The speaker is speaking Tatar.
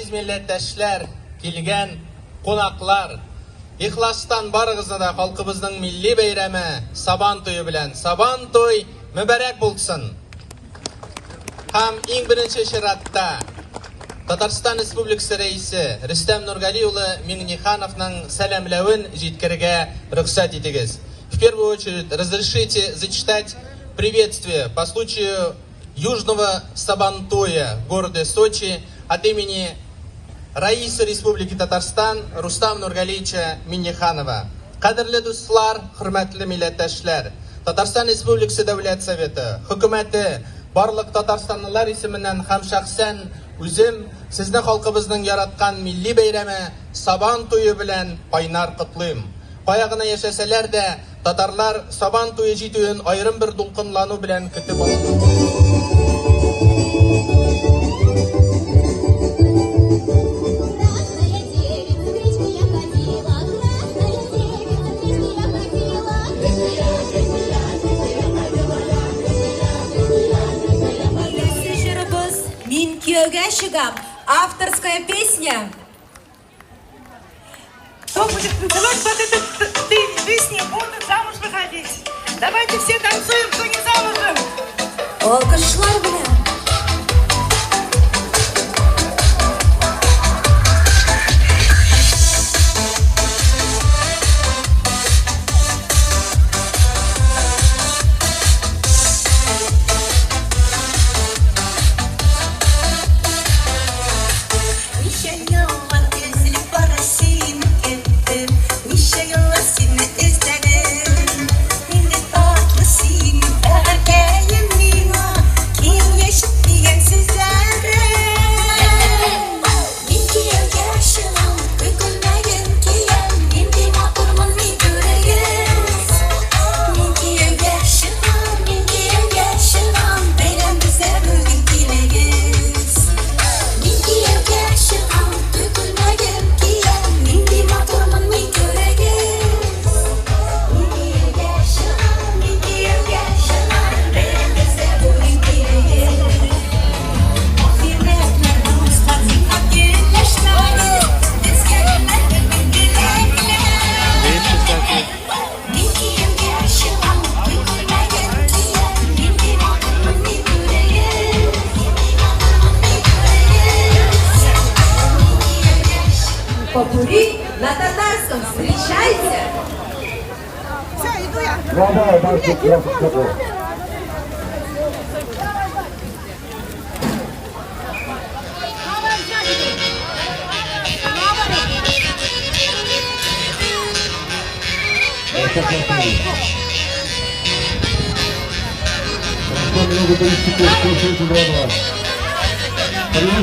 Газиз милләттәшләр, килгән кунаклар, ихластан барыгызны да халкыбызның милли бәйрәме Сабан туе белән Сабан туй мөбарәк булсын! Һәм иң беренче чиратта Татарстан Республикасы Рәисе Рөстәм Нургали улы Миңнехановның сәламләвен җиткерергә рөхсәт итегез. В первую очередь разрешите зачитать приветствие по случаю Южного Сабантуя в городе Сочи от имени Раиса Республики Татарстан Рустам Нургалиевича Минниханова. Кадерле дуслар, хөрмәтле милләттәшләр! Татарстан Республикасы Дәүләт Советы, Хөкүмәте, барлык татарстанлылар исеменнән һәм шәхсән үзем сезне халкыбызның яраткан милли бәйрәме Сабан туе белән кайнар котлыйм. Кая гына яшәсәләр дә, татарлар Сабан туе җитүен аерым бер дулкынлану белән көтеп алалар. Киләсе җырыбыз Мин кияүгә чыгам, авторская песня. Кто будет танцевать под эту песню, будут замуж выходить. Давайте все танцуем, кто не замужем. Алкышлар белән. Ничә еллар эзләп бары сине көттем, Ничә еллар сине эзләдем. Нинди татлы синең бәгырькәем миңа, Киңәш дигән сүзләрең. Мин кияүгә чыгам, туй күлмәген киям, Нинди матурмын мин күрегез. Мин кияүгә чыгам, мин кияүгә чыгам, Бәйрәм бездә бүген килегез. Мин кияүгә чыгам, туй күлмәген киям, Нинди матурмын мин күрегез. Мин кияүгә чыгам, мин кияүгә чыгам, Бәйрәм бездә бүген килегез. Ахирәтләр, дуслар, зинһар көнләшмәгез, Безгә генә безнең теләкләр. Мин кияүгә чыгам, туй күлмәген киям, Нинди матурмын мин күрегез. Нинди матурмын мин күрегез. Мин кияүгә чыгам. Попурри на татарском. Встречайте! Все, иду я. Прошло минуту 30 секунд.